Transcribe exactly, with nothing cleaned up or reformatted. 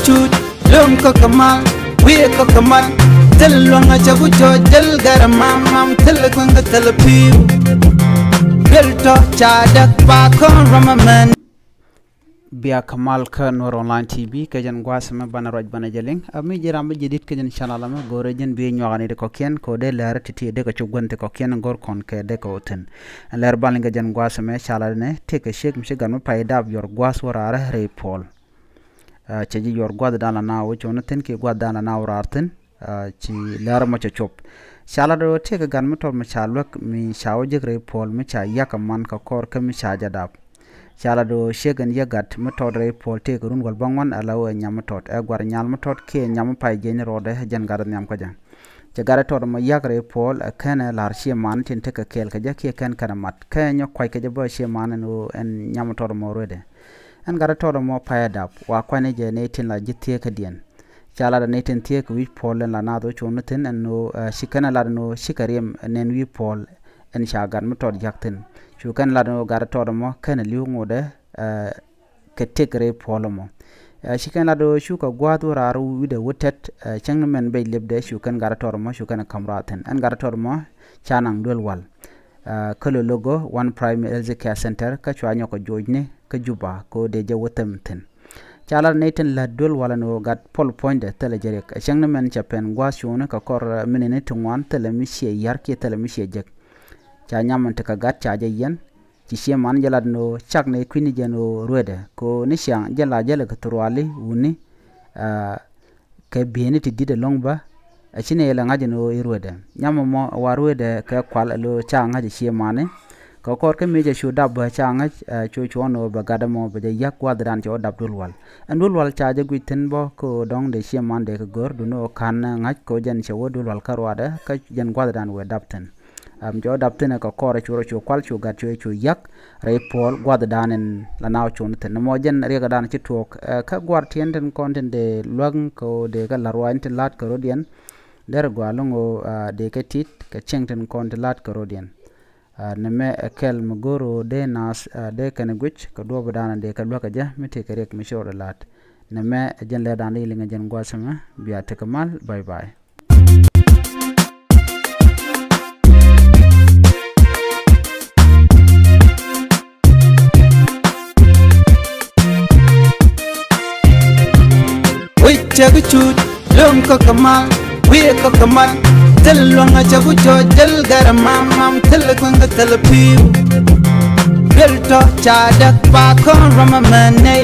Cut, lom kɔ kɛ mal, wiɛ kɔ kɛ mal. Thil luɔ̱ŋ a cɛ ku cɔ jɛl gɛrɛ mam mam, thil kueŋ kɛ thil piu. Bil tɔ ca däk pa kɔn rɔm a mɛn. Bia kɛ mal kä Nuer Online T V kɛ jɛn gua̱a̱th mɛ banɛ ruac banɛ jɛ liŋ. A mi ji̱ ram mi ji̱ dit kɛ jɛn channel mɛ, go̱rɛ jɛn bi nyuak ni di kɔkiɛn kɛ dee lɛr ti ti dee kɛ cuk gua̱n ti kɔkiɛn go̱r kɔn kɛ dee kɛ wä thi̱n. Ɛn lɛr ban liŋ kɛ jɛn gua̱a̱th mɛ cala ni tëëk kɛ ciek mi ci gat mi pay dap yuɔr gua̱a̱th wä raarɛ rɛy puɔl. Ah, cɛ ji̱ yuɔr gua̱a̱th dan la naath wä cuɔ̱n thi̱n kiɛ gua̱a̱th dan la naath wä raar thi̱n. Ah, ci lɛr mɔ cɛ cop. Ca lat ɣöö tëëkɛ gat mi tɔt mi ca luäk mi ca wä jek rɛy puɔl mi ca yak kɛ man kɛ kɔr kä mi ca jɛ dap. Ca lat ɣöö ciek ɛn yɛ gat mi tɔt rɛy puɔl tëëkɛ run wäl bäŋuan ala ɣöö ɛ nyam mi tɔt ɛ gua̱r nyal mi tɔt kiɛ nyam mi pay jiɛc ni rɔɔdɛ jɛn gat ɛ nhiam kä jɛ. Cɛ gat ɛ tɔt mɔ yak rɛy puɔl ɛ kɛn ɛ la̱r ciɛ man tin tekɛ kɛɛl kɛ jɛ kiɛ kɛn kɛn ɛ mat kɛ nyɔ kuac kɛ jɛ bä ciɛ man ɛn ɣöö ɛn nyam mi tɔt mɔ ruetdɛ. Ɛn gat ɛ tɔt mɔ pay ɛ dap wa kuany jɛ nɛy tin la ji̱ thieekädiɛn. Ca lat ɛ nɛy tin thieekä wi̱c puɔl ɛn la naath wä cuɔ̱n ni thi̱n ɛn ɣöö, eh, ci kɛn ɛ lat ɛn ɣöö cikɛ riɛm ɛ nɛn wi̱i̱ puɔl ɛn ca gat mi tɔt jak thi̱n. Cu kɛn ɛ lat ɛn ɣöö gat ɛ tɔt ɛmɔ kɛn ɛ li̱w ŋotdɛ, eh, kɛ tëk rɛy puɔl ɛmɔ. Eh, ci kɛn ɛ lat ɛn ɣöö cukɛ gua̱a̱th wä raar wi̱cdɛ wä tɛt, eh, cäŋ ni mɛn bec lëpdɛ cu kɛn gat ɛ tɔt ɛmɔ cu kɛn ɛ ka̱m raar thi̱n. Ɛn gat ɛ tɔt ɛmɔ ca naŋ duel wal. Ah, kä Lologor One Primary Health Care Center kä cua nyɔk kɛ joc ni kä Juba kɛ ɣöö dee jɛ wä them thi̱n. Ca lat nɛy tin la̱t duel walɛ ni ɣöö gat puɔl puɔ̱nydɛ thilɛ jɛ riɛk. Ɛ cäŋ ni mɛn cɛ pɛn gua̱a̱th cuɔ̱ɔ̱ŋni kɛ kɔr, eh, minit ni ti ŋuan thilɛ mi ciɛ ya̱r kiɛ thilɛ mi ciɛ jek. Ca nyam in ti kɛ gat ca jɛ yiɛn. Ci ciɛ man jɛ lat ni ɣöö cak nɛy kui̱ni jɛn ɣöö ruetdɛ kɛ ɣöö ni ciaŋ jɛn la jälɛ kɛ thurwali wuni. Ah, kɛ bieyni ti di̱t ɛlɔ̱ŋ bä. Ɛ ci nɛy lɛ ŋa̱c ɛn ɣöö i̱ ruetdɛ nyam ɛmɔ ɛ wa ruetdɛ kɛ kual ɛ lo̱ ca ŋa̱c ɛ ciɛ mani. Kɛ kɔr kä mëë cɛ cu dap bä ca ŋa̱c, eh, cu cuɔ̱ɔ̱n ɣöö bɛ gat ɛmɔ bɛ jɛ yak gua̱a̱thdan cɛ wä dap duel wal. Ɛn duel wal ca jɛ guic thi̱n bä kɛ ɣöö dɔ̱ŋ dee ciɛ man dee kɛ gör duundɛ ɣöö ka̱n ŋa̱c kɛ ɣöö jɛn cɛ wä duel wal kä ruaadɛ kä jɛn gua̱a̱thdan wëë dap thi̱n. Am, cɔ dap thi̱n ɛ kɛ kɔr ɛ cu rɔ cu kual cu gat cu cu yak rɛy puɔl gua̱thdan in la naath cuɔ̱n thi̱n. Nɔmɔ jɛn riɛkdan ci tuɔɔk, eh, kä gua̱r tiɛn tin kɔn tin dee luäk kɛ ɣöö dee kɛ la̱r ruaacni tin la̱t kɛ rɔ̱diɛn. Derɛ gɔaa ɛlɔ̱ŋ ɣöö, ah, dee kɛ tit kɛ cieŋ tin kɔn tin la̱t kɛ rɔ̱diɛn. Ah, nɛmɛ ɛ kɛl mi go̱o̱r ɣöö dee naath, ah, dee kɛn guic kɛ duɔ̱ɔ̱pdan dee kɛ luäk kɛ jɛ mi tëëkɛ riɛk mi ci rɔɔdɛ la̱t. Nɛmɛ ɛ jɛn lɛrdan dee liŋ ɛ jɛn gua̱a̱th ɛmɛ. Bia tekɛ mal. Bye bye. Wi̱c cɛ kɛ cut, lom kɔ kɛ mal, wi̱i̱ kɔ kɛ mal. Thil luɔ̱ŋ a cɛ ku cɔ jäl gɛrɛ mam mam, thil kueŋ kɛ thil pi̱i̱u. Bil tɔ ca däk pa kɔn rɔm a mɛn nɛy.